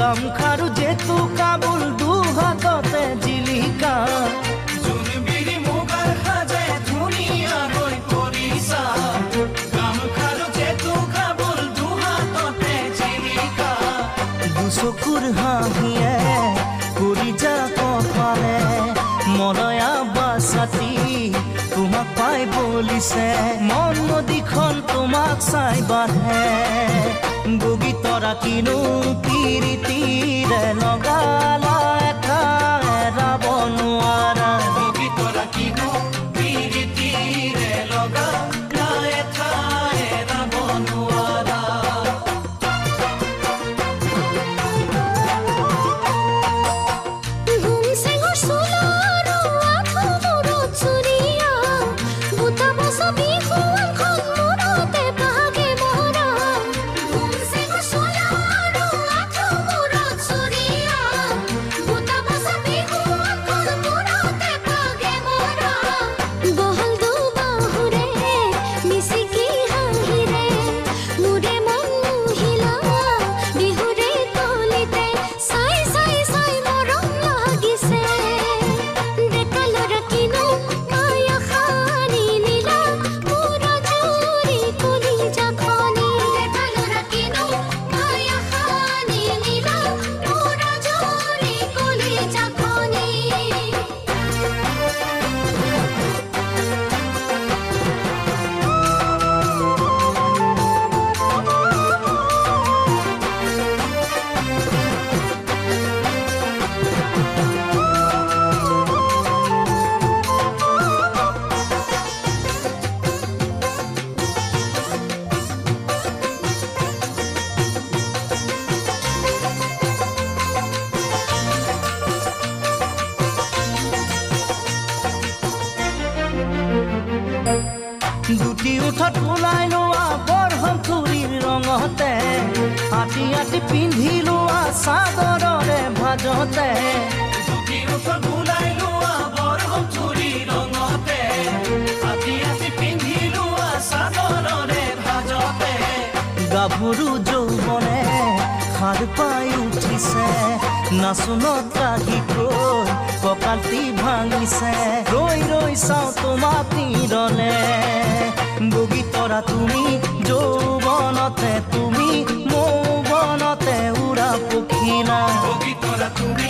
গামখাৰু জেতু কাবুল দুহাততে জিলিকা। জোনবিৰি মুগাৰ সাজে ধুনীয়াকৈ পৰিছা, গামখাৰু জেতু কাবুল দুহাততে জিলিকা। দুচকুৰ হাঁহিয়ে কলিজা কঁপালে, মলয়া বাচাতি তোমাক পাই বলিছে। মন নদীখন তোমাক চাই বাঢ়ে, বগীতৰা কিনো পিৰিতিৰে লগালা এঠা এৰাব নোৱাৰা। বগীতৰা কিনো পিৰিতিৰে লগালা এঠা এৰাব নোৱাৰা। চেঙৰ চোলা আৰু আঁঠু মূৰত চুৰিয়া, বুটা বচা বিহুৱানখন মূৰতে ভাগে মৰা। চেঙৰ চোলা আৰু আঁঠু মূৰত চুৰিয়া, বুটা বচা বিহুৱানখন মূৰতে ভাগে মৰা। বহল দুবাহুৰে মিচিকি হাঁহিৰে মোৰে মন মুহিলা, বিহুৰে তলিতে চাই চাই চাই মৰম লাগিছে। ডেকা ল'ৰা কিনো মায়া সানি নিলা মোৰ জুৰি কলিজাখনি। ডেকা ল'ৰা কিনো মায়া সানি নিলা মোৰ জুৰি কলিজাখনি। দুটি ওঠত ওলাই লোৱা বৰহমথুৰিৰ ৰঙতে, আটি আটি পিন্ধি লোৱা চাদৰৰে ভাজতে। দুটি ওঠত বুলাই লোৱা বৰহমথুৰি ৰঙতে, আটি আটি পিন্ধি লোৱা চাদৰৰে ভাজতে। গাভৰু যৌৱনে সাৰ পাই উঠিছে, নাচোনত লাগি গৈ কঁকালটি ভাঙিছে। ৰৈ ৰৈ চাওঁ তোমাক নিৰলে, বগীতৰা তুমি যৌৱনতে, তুমি মৌবনতে উৰা পখিলা। বগীতৰা তুমি